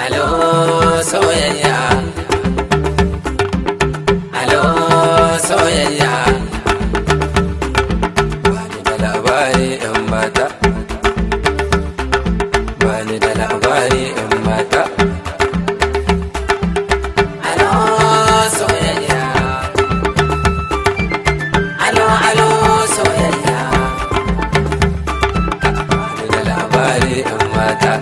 Alo soyayya, alo soyayya, bani da labari yan mata, bani da labari yan mata. Alo soyayya, alo alo soyayya, bani da labari yan mata.